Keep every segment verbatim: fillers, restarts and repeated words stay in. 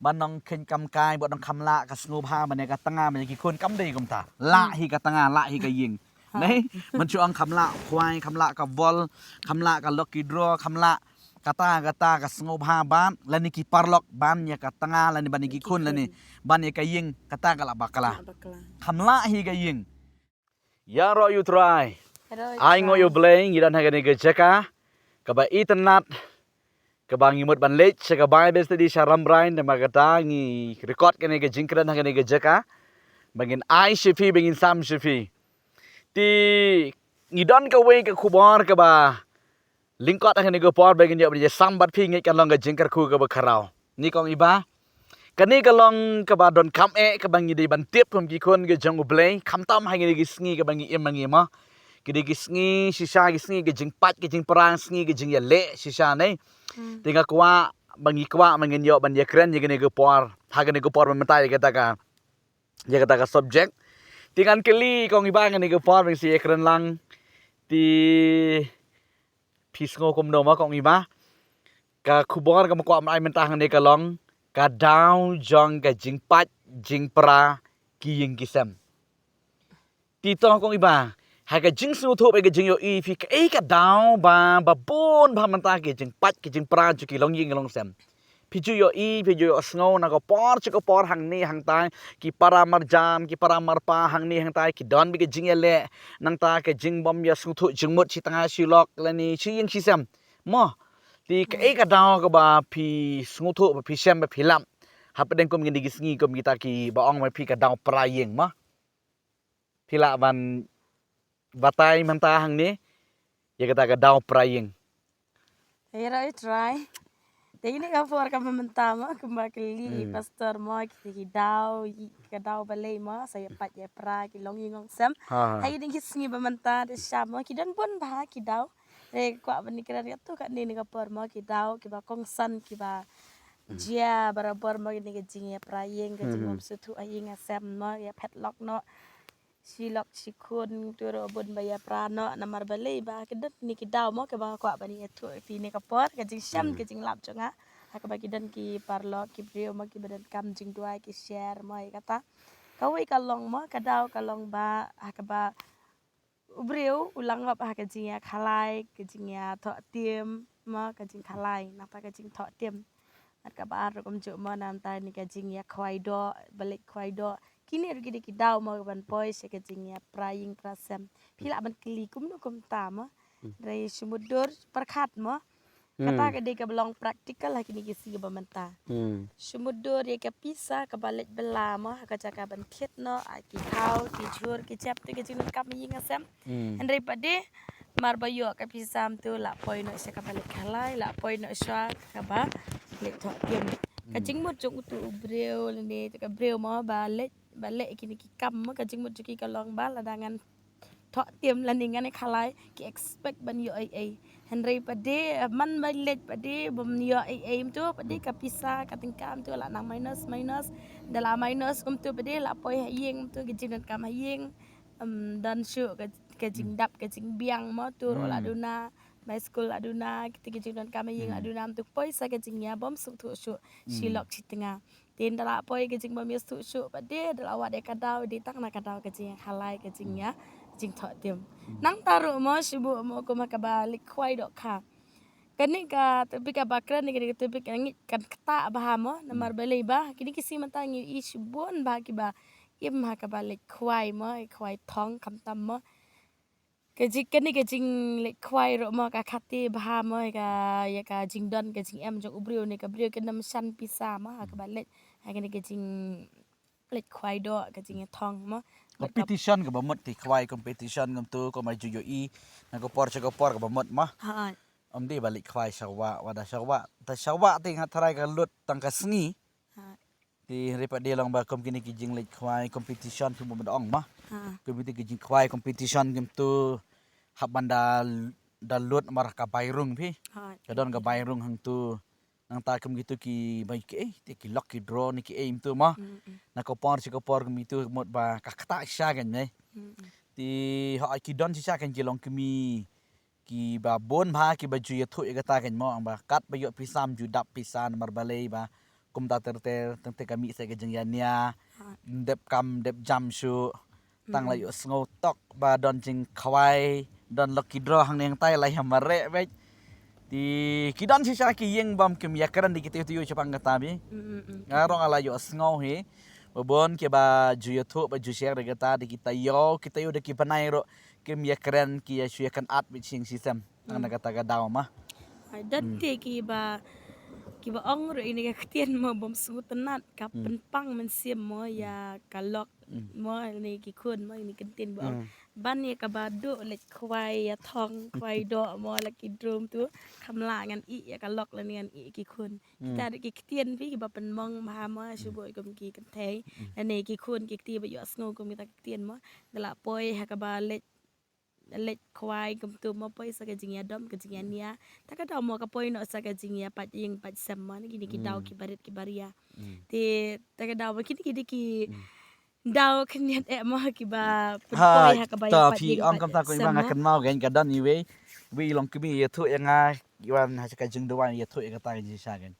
Ban nong khein kam kai, bad nong kham lah ka sngewbha ban ïa ka tnga, ban ïa ki khun, kam dei kumta. Lah hi ka tnga, lah hi ka ïing. Nei, ban shu ong kham lah khwai, kham lah ka bol, kham lah ka lucky draw, kham lah kata kata ka sngewbha ban, lane ki paralok, ban ïa ka tnga, lane ban ïa ki khun, lane ban ïa ka ïing, kata ka lah bakla. Kham lah hi ka ïing. Ïaroh ïa U Trai. Ai nguh ïa U Blei, ngi don ha kane ka jaka kaba itynnad, kaba ngi mut ban leit sha ka Bible study sha Rambrai, namar kata ngi record kane ka jingkren ha kane ka jaka ba ngin ai sha phi, ba ngin sam sha phi. Te ngi don kawei ka khubor kaba lyngkot ha kane ka por ba ngin ïoh ban ïa sam bad phi, ngeit kan long ka jingkyrkhu kaba khraw. Ni kong Iba, kane ka long kaba donkam eh, kaba ngi dei ban tip kum ki khun ki jong U Blei, khamtam ha kine ki sngi kaba ngi im ma ngi mo. Ki dei ki sngi shisha, ki sngi ki jingpait, ki jingpra, sngi ki jingïaleh shisha, nei. Te nga kwah ba ngi kwah ba ngin ïoh ban ïakren ïa kane ka por, ha kane ka por mynta ïa kata ka, ïa kata ka subject. Te ngan kylli kong Iba ha kane ka por ba ngin sa ïakren lang. Te phi sngew kumno mo kong Iba? Ka khubor kaba kwah ban ai mynta hangne ka long, ka daw jong ka jingpait jingpra ki ïing ki sem. Te to kong Iba, ha ka jingsngewthuh bad ka jingïohi, phi kaei ka daw ba, ba bun bha mynta ki jingpait ki jingpra jong ki longïing longsem? Phi ju ïohi, phi ju ïohsngew na ka por sha ka por, hangne hangtai, ki para marjan, ki para marpa, hangne hangtai ki don bad ka jingïaleh, nangta ka jingbym ïasngewthuh jingmut shi tnga shi lok lane shi ïing shi sem mo. Te kaei ka daw kaba phi sngewthuh, ba phi shem, ba phi lap hapdeng kum kine ki sngi, kum kita kiba ong ma phi ka daw pra ïing mo? Phi lah ban batai mynta hangne ïa kata ka daw pra ïing? Ïaroh ïa U Trai. Te kine ka por kaba mynta mo, kumba kylli i pastor mo, kita ki daw, i ka daw balei mo, sa ïa pait ïa pra ki longïing longsem. Ha kine ki sngi ba mynta, te sha mo, ki don bun bha ki daw. Te kwah ban ïakren katto katne, kane ka por mo, ki daw kiba kongsan, kiba jia barabor mo, kine ki jingïapra ïing, ka jingbym sngewthuh ha ïing ha sem mo, ïa phet lok noh. Shi lok shi khun, tu ruh bun ba ïapra noh, namar balei ba ki don kine ki daw mo, kaba nga kwah ban ïathuh ïa phi kane ka por, ka jingshem ka jinglap jong nga. Ha kaba ki don ki paralok ki briew mo, kiba donkam jingduwai, ki share mo ïa kata. Kawei ka long mo, ka daw ka long ba ha kaba u briew u la ngop ha ka jingïakhalai, ka jingïathoh tim mo, ka jingkhalai, nangta ka jingthoh tim. Bad kaba ar ruh kumjuh mo, nangta kane ka jingïakhwai doh, ba leit khwai doh. Kine ruh ki dei ki daw mo ban poi sha ka jingïapra ïing pra sem. Phi lah ban kylli kumno kumta mo. Hynrei shu mutdur pyrkhat mo. Kata ka dei kaba long practical ha kine ki sngi ba mynta. Shu mutdur ïa ka pisa kaba leit bylla mo, ha ka jaka ban thied noh, ha ki thaw, ki jhur, ki jep, te ka jingdonkam ha ïing ha sem. Hynrei pat de, mar ba ïoh ka pisa, mynta la poi noh sha kaba leit khalai, la poi noh sha kaba leit thoh tim. Ka jingmut jong utu u briew lane ka briew mo ba leit, ba leh kine ki kam mo, ka jingmut jong ki ka long ba lada ngan thoh tim lane ngan ïakhalai, ki expect ban ïoh ei ei. Hynrei pat de, man ba leit pat de bym ïoh ei ei, mynta pat de ka pisa, ka tyngka mynta la nang minus, minus. Da la minus kumta pat de la poi ha ïing, mynta ka jingdonkam ha ïing, em, don shuh ka, ka jingdap, ka jingbiang mo, tu ruh la duna, bai skul la duna, kita ki jingdonkam ha ïing la duna, mynta poi sa ka jingïabym sngewthuh shuh shi lok shi tnga. Te da la poi ka jingbym ïasngewthuh shuh pat de, da la wad ïa ka daw, dei tang na ka daw ka jingïakhalai, ka jingïa, jingthoh tim. Nangta ruh mo, shu buh mo, kum ha kaba leit khwai dohkha. Kane ka topic kaba kren, kane ka topic nga ngeit kan ktah bha mo, namar balei ba kine ki sngi mynta ngi ïohi shibun bha kiba im ha kaba leit khwai mo, khwai thong khamtam mo. Ka jing, kane ka jingleit khwai ruh mo ka khati bha mo ïa ka, ïa ka jingdon ka jingem jong u briew ne ka briew, kane ym shan pisa mo ha kaba leit, ha kane ka jingleit khwai doh, ka jingïathong mo. Competition kaba mut, te khwai competition kumta, kumba ju ïohi na ka por sha ka por kaba mut mo. Ym dei ba leit khwai sha wah, wada sha wah, te sha wah te nga tharai ka lut tang ka sngi. Te hynrei pat de long ba kum kine ki jingleit khwai competition, kum ba ong mo. Kum kine ki jingkhwai competition kumta, hap ban da, da lut namar ka bai rung phi. Ka don ka bai rung hangta. Nangta kum kitu ki bai ki, eh, te ki lucky draw ne ki, eh, kumta mo. Na ka por sha ka por kum kitu mut ba ka ktah shisha kan ne. Te hooid ki don shisha kan ki longkmie kiba bun bha kiba ju ïathuh ïa kata kan mo, ong ba katba ïoh pisa ym ju dap pisa namar balei ba kumta ter ter, teng te ka mih sa ka jingïania, dep kam, dep jam shuh, tang la ïohsngew tok ba don jingkhwai, don lucky draw hangne hangtai la ïa mareh beit. Te ki don shisha ki ïing bym kim ïakren da ki taïew taïew shaphang kata bha. Nga ruh nga la ïohsngew hi. Ba bun kiba ju ïathuh ba ju share da kata da ki taïew, ki taïew da ki bnai ruh kim ïakren, ki ïa shu ïakynad beit shisha shisem. Tang na kata ka daw ma. Ai, don te kiba, kiba ong ruh ine ka ktien mo bym sngewtynnat, ka pynpang mynsiem mo ïa ka lok mo, ne ki khun mo, ine ka ktien ba ong. Ban ïa kaba duh leit khwai ïa thong, khwai doh mo, la ki drum tu, kham lah ngan ih ïa ka lok lane ngan ih ki khun. Kita ruh ki ktien phi kiba pynmong bha mo, shu buh kum ki kynthei. Lane ki khun ki kti ba ïohsngew kum kita ki ktien mo. Da la poi ha kaba leit, leit khwai kumtu mo, poi sa ka jingïadom, ka jingïania. Ta ka daw mo ka poi noh sa ka jingïapait ïing pait sem mo, ne kine ki daw kiba rit kiba ria. Te ta ka daw mo kine ki dei ki daw khyndiat eh mo kiba pynpoi ha kaba ïapait ïing pait sem mo. Ha, ta phi ong kumta, ko i ba nga kynmaw kein ka don iwei, iwei i long kmie ïathuh ïa nga, i wan ha ka jingduwai ïathuh ïa kata ka jingshisha kein.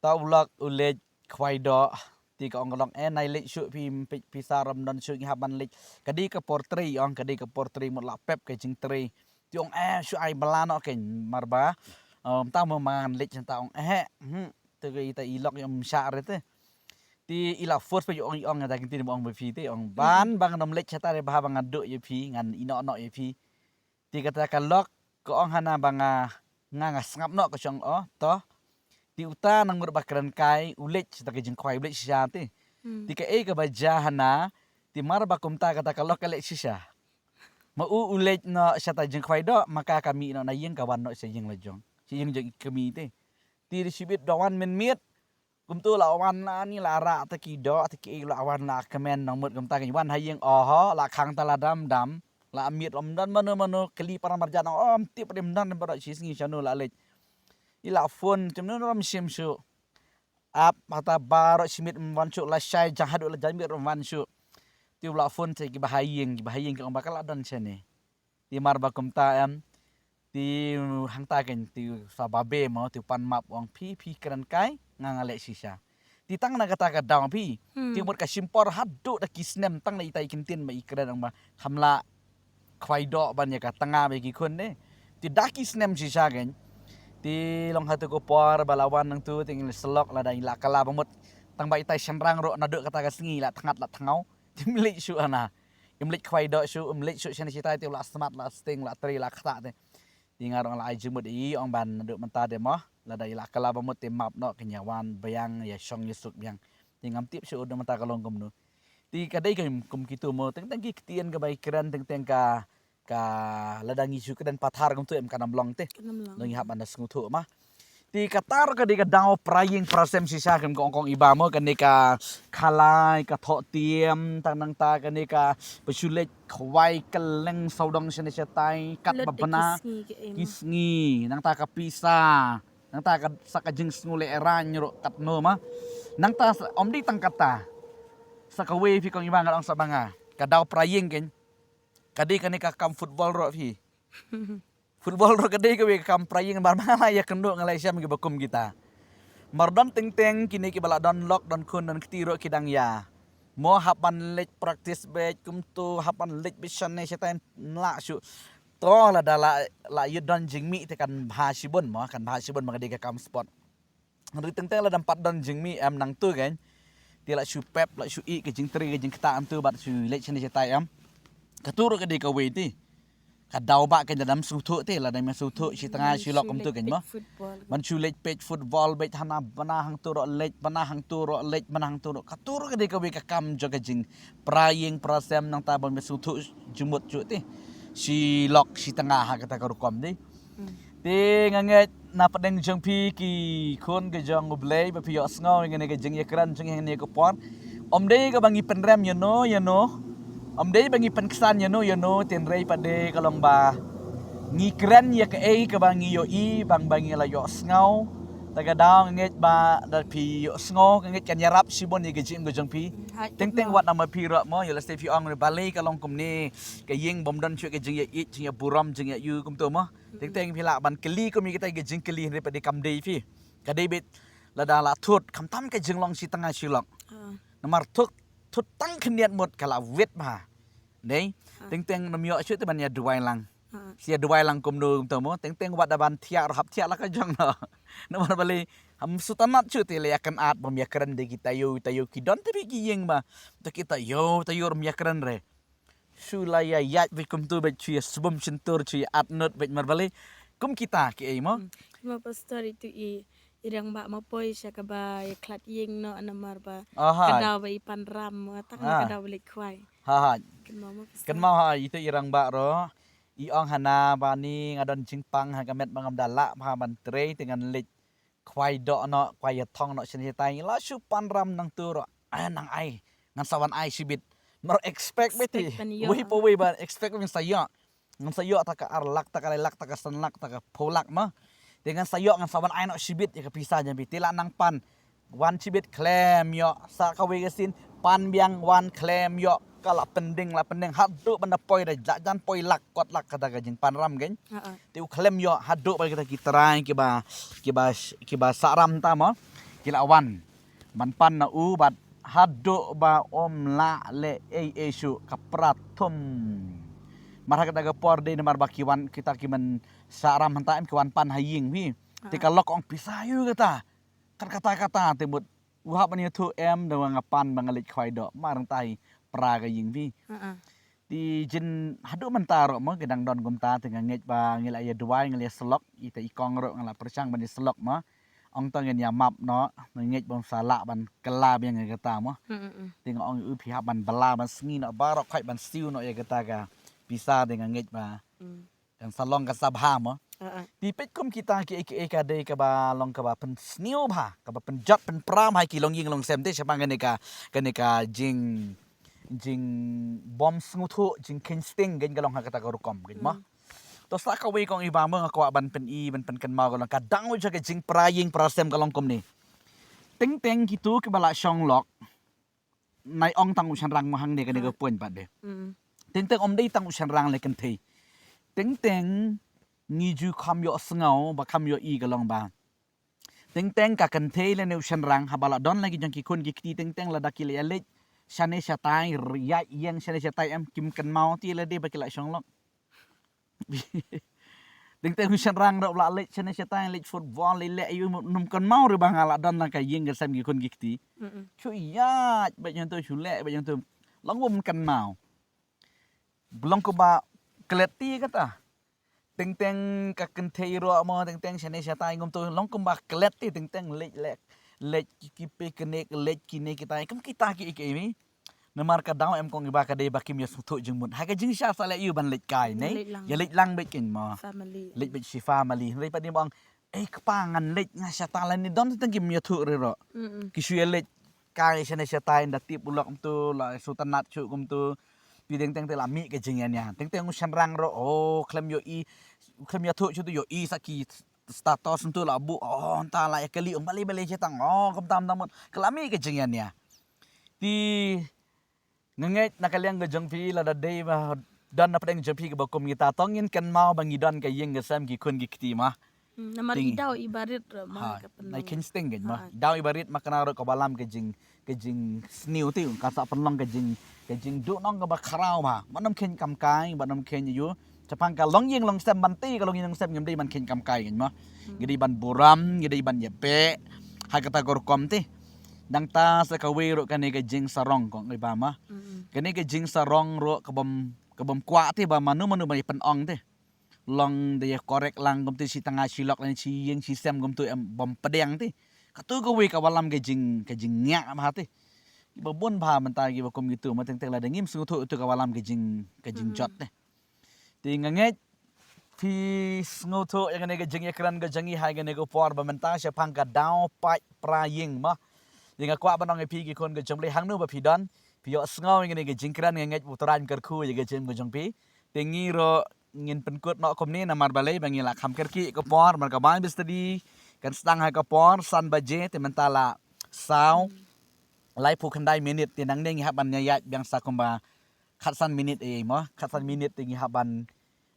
Ta u lok u leit khwai doh. Te ka ong ka lok, eh, nai leit shuh phi, phi, pisa ram don shuh, ngi hap ban leit. Ka dei ka por trei, ong, ka dei ka por trei, mut la pep ka jingtrei. Te ong, eh, shu ai bylla noh kein, mar ba, em, ta mo ma ngan leit, ta ong, eh, hmm, te ka ita i lok ïa ym shah re te. Te i la force ba ïa ong, ïa ong, da kin te mo ong ba phi te, ong, ban, ba ngan ym leit shata re, ba ha ba ngan duh ïa phi, ngan ïeh noh noh ïa phi. Te kata ka lok ka ong hana ba nga, nga, nga sngap noh ka shong, oh, to. Te uta nang mut ba kren kai, u leit shata ka jingkhwai, u leit shisha te. Te kaei kaba jia hana, te mar ba kumta kata ka lok ka leit shisha. Ma u u leit noh shata jingkhwai doh, ma ka ka mih noh na ïing, ka wan noh sha ïing la jong. Sha ïing jong i kmie te. Te da shibit da wan mynmiet, kumtu la wan la ni la rah ta ki doh ta ki, la wan la kmen nang mut kumta ki wan ha ïing, oho, la khang ta la dam dam, la miet, ym don mano mano, kylli para marjan, ym tip, ym don baroh shi sngi shano la leit. I la phone, jemno ym shim shuh. Ap hata baroh shi miet ym wan shuh, la shai jang haduh la jan miet ym wan shuh. Te u la phone te kiba ha ïing, kiba ha ïing ki ong ba ka la don shane. Te mar ba kumta em, te hangta kein te sa babe mo, te pan map, ong phi, phi kren kai, nga, nga leit shisha. Te tang na kata ka daw phi, te mut ka shim por haduh da ki snem, tang na ita i ktien ba i kren, ong ba kham lah khwai doh ban ïa ka tnga bad ki khun ne. Te da ki snem shisha kein, te long ha tu ka por ba la wan nangtu, te ngi la slok, lada i la kylla ba mut, tang ba ita i shynrang ruh naduh kata ka sngi la thngat la thngaw. Te ym leit shuh hana. Ym leit khwai doh shuh, ym leit shuh shane shatai, te la smat, la sting, la trei, la ktah te. Te nga ruh nga la ai jingmut ïa i, ong ban naduh mynta de mo, lada i la kylla ba mut te map noh, kan ïa wan biang, ïa shong ïa suk biang. Te ngam tip shuh naduh mynta ka long kumno. Te ka dei kum, kum kitu mo, teng teng ki ktien kaba i kren, teng teng ka, ka lada ngi shu kren pathar kumtu em, kan ym long te. Kan ym long. Ngi hap ban da sngewthuh ma. Te kata ruh ka dei ka daw pra ïing pra sem shisha, kum ka ong kong Iba mo, kane ka khalai, ka thoh tiam, tang nangta kane kaba shu leit khwai kylleng sawdong shane shatai, kat ba bna, ki sngi, nangta ka pisa, nangta ka sa ka jingsngewlehraiñ ruh katno ma. Nangta sa, ym dei tang kata. Sa kawei phi kong Iba, nga ong sa ba nga, ka daw pra ïing kein, ka dei kane ka kam football ruh phi. Football ruh ka dei kawei ka kam pra ïing, namar ba nga la ïakynduh, nga la ïashem kiba kum kita. Mar don teng teng kine kiba la don lok, don khun, don kti ruh ki dang ïa mo hap ban leit practice beit, kumtu hap ban leit beit shane shatai, ym lah shuh. To lada la, la ïoh don jingmih te kan bha shibun mo, kan bha shibun ma ka dei ka kam sport. Hynrei teng teng lada ym pat don jingmih em nangtu kein, te la shu pep, la shu ih ka jingtrei ka jingktah hangtu bad shu leit shane shatai em. Katu ruh ka dei kawei te. Ka daw ba kein, lada ym sngewthuh te, lada ym sngewthuh shi tnga shi lok kumtu kein mo. Ban shu leit peit football beit, hana bna hangtu ruh leit, bna hangtu ruh leit, bna hangtu ruh. Katu ruh ka dei kawei ka kam jong ka jing pra ïing pra sem, nangta bym sngewthuh jingmut shuh te. Shi lok shi tnga ha kata ka rukom te. Te nga ngeit na pdeng jong phi ki khun ka jong U Blei ba phi ïohsngew ïa kane ka jingïakren jong ngi ha kane ka por. Ym dei kaba ngi pynrem ïano ïano, ym dei ba ngi pynksan ïano ïano, hynrei pat dei ka long ba ngi kren ïa kaei kaba ngi ïohi, bang ba ngi la ïohsngew. Ta ka daw nga ngeit ba da phi ïohsngew, nga ngeit kan ïarap shibun ïa ka jingim ka jong phi. Teng teng wat na ma phi ruh mo, ïa lehse phi ong re balei ka long kumne, ka ïing bym don shuh ka jingïaieit, jingïaburom, jingïaïu kumtu mo. Teng teng phi lah ban kylli kum ïa kita ki jingkylli, hynrei pat dei kam dei phi. Ka dei beit lada la thut, khamtam ka jinglong shi tnga shi lok. Namar thut, thut tang khyndiat mut ka la wit bha. Dei, teng teng ym ïoh shuh te ban ïa duwai lang. Shi ïa duwai lang kumno kumta mo, teng teng wat da ban thiah ruh hap thiah la ka jong noh. Namar balei, ym sngewtynnat shuh te la ïa kynad bym ïa kren de ki taïew taïew ki don te beit ki ïing ba. Te ki taïew taïew ym ïa kren re. Shu la ïa ïaid beit kumtu beit shu ïa sbum shyntur shu ïa at nud beit mar balei. Kum kita ki ei mo. Mo pastor itu i i rangbah ma poi sha kaba ïa khlad ïing noh namar ba ka daw ba i pan ram mo tang ka daw ba leit khwai. Ha ha. Kynmaw mo pastor. Kynmaw ha itu i rangbah ruh. I ong hana ba ni nga don jingpang ha ka met ba ngam da lah bha ban trei te ngan leit khwai doh noh, khwai ïa thong noh shane shatai, la shu pan ram nangtu ruh. Ai nang ai, ngan sa wan ai shibit. Mar expect beit te. Wei pa wei ba expect ngan sa ïoh. Ngan sa ïoh ta ka ar lak, ta ka lai lak, ta ka san lak, ta ka phew lak ma. Te ngan sa ïoh ngan sa wan ai noh shibit ïa ka pisa jong phi te la nang pan. Wan shibit khlem ïoh sa kawei ka sien pan biang wan khlem ïoh ka la pending la pending haduh ban da poi da la jan poi lak kot lak kata ka jingpan ram kein. Te u khlem ïoh haduh ba kita ki trai kiba kiba kiba sah ram ta mo ki la wan ban pan na u bad haduh ba um lah leh ei ei shuh ka pra thum. Mar ha kata ka por dei namar ba ki wan kita ki men sah ram hangta em ki wan pan ha ïing phi. Te ka lok ong pisa ïa u kata. Kat kata kata te mut u hap ban ïathuh em da nga pan ba nga leit khwai doh mar hangta hi pra ka ïing phi. Te jin haduh mynta ruh mo ki dang don kumta te nga ngeit ba ngi la ïa duwai ngi la ïa slok ita i kong ruh nga la pyrshang ban ïa slok mo. Ong to ngin ïa map noh nga ngeit bym sa lah ban kylla biang ïa kata mo. Te nga ong u phi hap ban bylla ban sngi noh baroh khoit ban siew noh ïa kata ka pisa te nga ngeit ba kan sa long kan sa bha mo. Te peit kum kita ki ei ki ei ka dei kaba long kaba pynsniew bha kaba pynjot pynpra bha ki longïing longsem te shaphang kane ka kane ka jing jing bym sngewthuh jingkheiñ sting kein ka long ha kata ka rukom kein mo. To sa kawei kong i ba mo nga kwah ban pyni ban pynkynmaw ka long ka dang u jaka jingpra ïing pra sem ka long kumne. Teng teng kitu kiba la shong lok. Nai ong tang u shynrang mo hangne kane ka point pat de. Teng teng um dei tang u shynrang le kynthei. Teng teng ngi ju kham ïohsngew ba kham ïohi ka long ba teng teng ka kynthei lane u shynrang haba la don la ki jong ki khun ki kti teng teng lada ki la ïa leit shane shatai ïaid ïeng shane shatai em kim kynmaw te la dei ba ki la shong lok. Teng teng u shynrang ruh la leit shane shatai leit football leit leh ayu ym kynmaw ruh ba nga la don la ka ïing ka sem ki khun ki kti. Shu ïaid beit ïa ntu shu leh beit ïa ntu long ym kynmaw. Long kumba klet te kata. Teng teng ka kynthei ruh mo teng teng shane shatai ngum tu long kumba klet te teng teng leit leh leit ki picnic leit kine kitai kum kita ki ki mi. Namar ka daw em kong iba ka dei ba kim ïa sngewthuh jingmut ha ka jingshisha sa leh ïa u ban leit kai ne ïa leit lang beit kein mo. Leit beit shi family hynrei pat ni bang ei kpa ngan leit nga shata la ni don teng kim ïathuh re ro. Ki shu ïa leit kai shane shatai da tip u lok mtu la sngewtynnat shu kumtu. Pi teng teng te la mih ka jingïania teng teng u shynrang ro o khlem ïohi khlem ïathuh shu tu ïohi sa ki status ntu la buh o nta la ïa kali ong balei balei shatang o kumta kumta mut ka la mih ka jingïania. Te nga ngeit na ka liang ka jong phi lada dei ba don na pdeng jong phi kaba kum kita to ngin kynmaw ba ngi don ka ïing ka sem ki khun ki kti ma. Namar i daw i barit ruh ma ka pynlong. Nai kheiñ sting kein ma. Daw i barit ma kane ruh kaba lam ka jing ka jingsniew te ka sa pynlong ka jing ka jingduhnong kaba khraw ba ban ym kheiñ kam kai ban ym kheiñ ïa u. Shaphang ka longïing longsem ban te ka longïing longsem ngim dei ban kheiñ kam kai kein ma. Ngi dei ban burom ngi dei ban ïa beh ha kata ka rukom te. Nangta sa kawei ruh kane ka jingsarong kong iba ma. Kane ka jingsarong ruh ka bym ka bym kwah te ba manu manu ba ïa pynong te. Long da ïa korek lang kumtu shi tnga shi lok lane shi ïing shi sem kumtu em bym pdiang te. Katu kawei kaba lam ka jing ka jingïa bha te. Kiba bun bha mynta kiba kum kitu ma teng teng lada ngim sngewthuh tu kaba lam ka jing ka jingjot te. Te nga ngeit phi sngewthuh ïa kane ka jingïakren ka jong ngi ha kane ka por ba mynta shaphang ka daw paid pra ïing ma. Te nga kwah ban ong ïa phi ki khun ka jong U Blei hangno ba phi don phi ïohsngew ïa kane ka jingkren nga ngeit U Trai un kyrkhu ïa ka jingim ka jong phi. Te ngi ruh ngin pynkut noh kumne namar balei ba ngi la kham kyrkieh ka por mar ka Bible study kan sdang ha ka por san baje te mynta la saw laiphew khyndai minit te nangne ngi hap ban ïaid biang sa kumba khatsan minit ei mo khatsan minit te ngi hap ban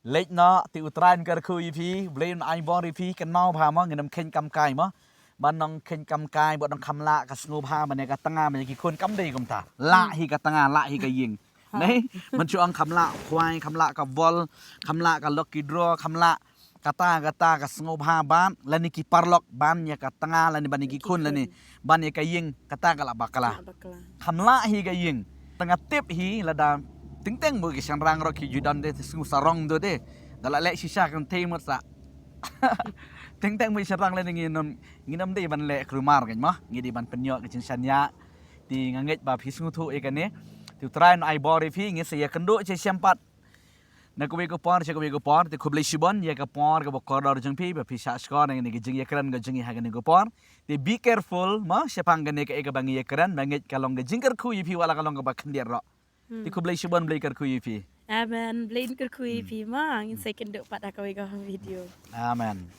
leit noh te U Trai un kyrkhu ïa phi U Blei un ai bor ïa phi kynmaw bha mo ngin ym kheiñ kam kai mo. ban nang kheiñ kam kai, ban nang kham lah ka sngewbha ban ïa ka tnga, ban ïa ki khun, kam dei kumta. Lah hi ka tnga, lah hi ka ïing. Nei, man shu ong kham lah khwai, kham lah ka bol, kham lah ka lucky draw, kham lah kata kata ka sngewbha ban lane ki paralok ban ïa ka tnga lane ban ïa ki khun lane ban ïa ka ïing, kata ka lah bakla. Lah bakla. Kham lah hi ka ïing. Tang nga tip hi lada teng teng bun ki shynrang ruh ki ju don de, te sngew sarong de. Da lah leh shisha kan thei mut sa. Teng teng bun shynrang lane ngi nym, ngi nym dei ban leh khlem mar kan mo. Ngi dei ban pynïoh ka jingshaniah. Te nga ngeit ba phi sngewthuh ïa kane. Te U Trai un ai bor ïa phi, ngin sa ïakynduh sha shem pat na kawei ka por sha kawei ka por. Te khublei shibun ïa ka por kaba kordor jong phi ba phi shah shkor ïa kane ka jingïakren ka jong ngi ha kane ka por. Te be careful mo shaphang kane kaei kaba ngi ïakren, ba ngeit ka long ka jingkyrkhu ïa phi, wat la ka long kaba khyndiat ruh. Te khublei shibun, Blei kyrkhu ïa phi. Amen. Blei kyrkhu ïa phi mo. Ngin sa ïakynduh pat ha kawei ka video. Amen.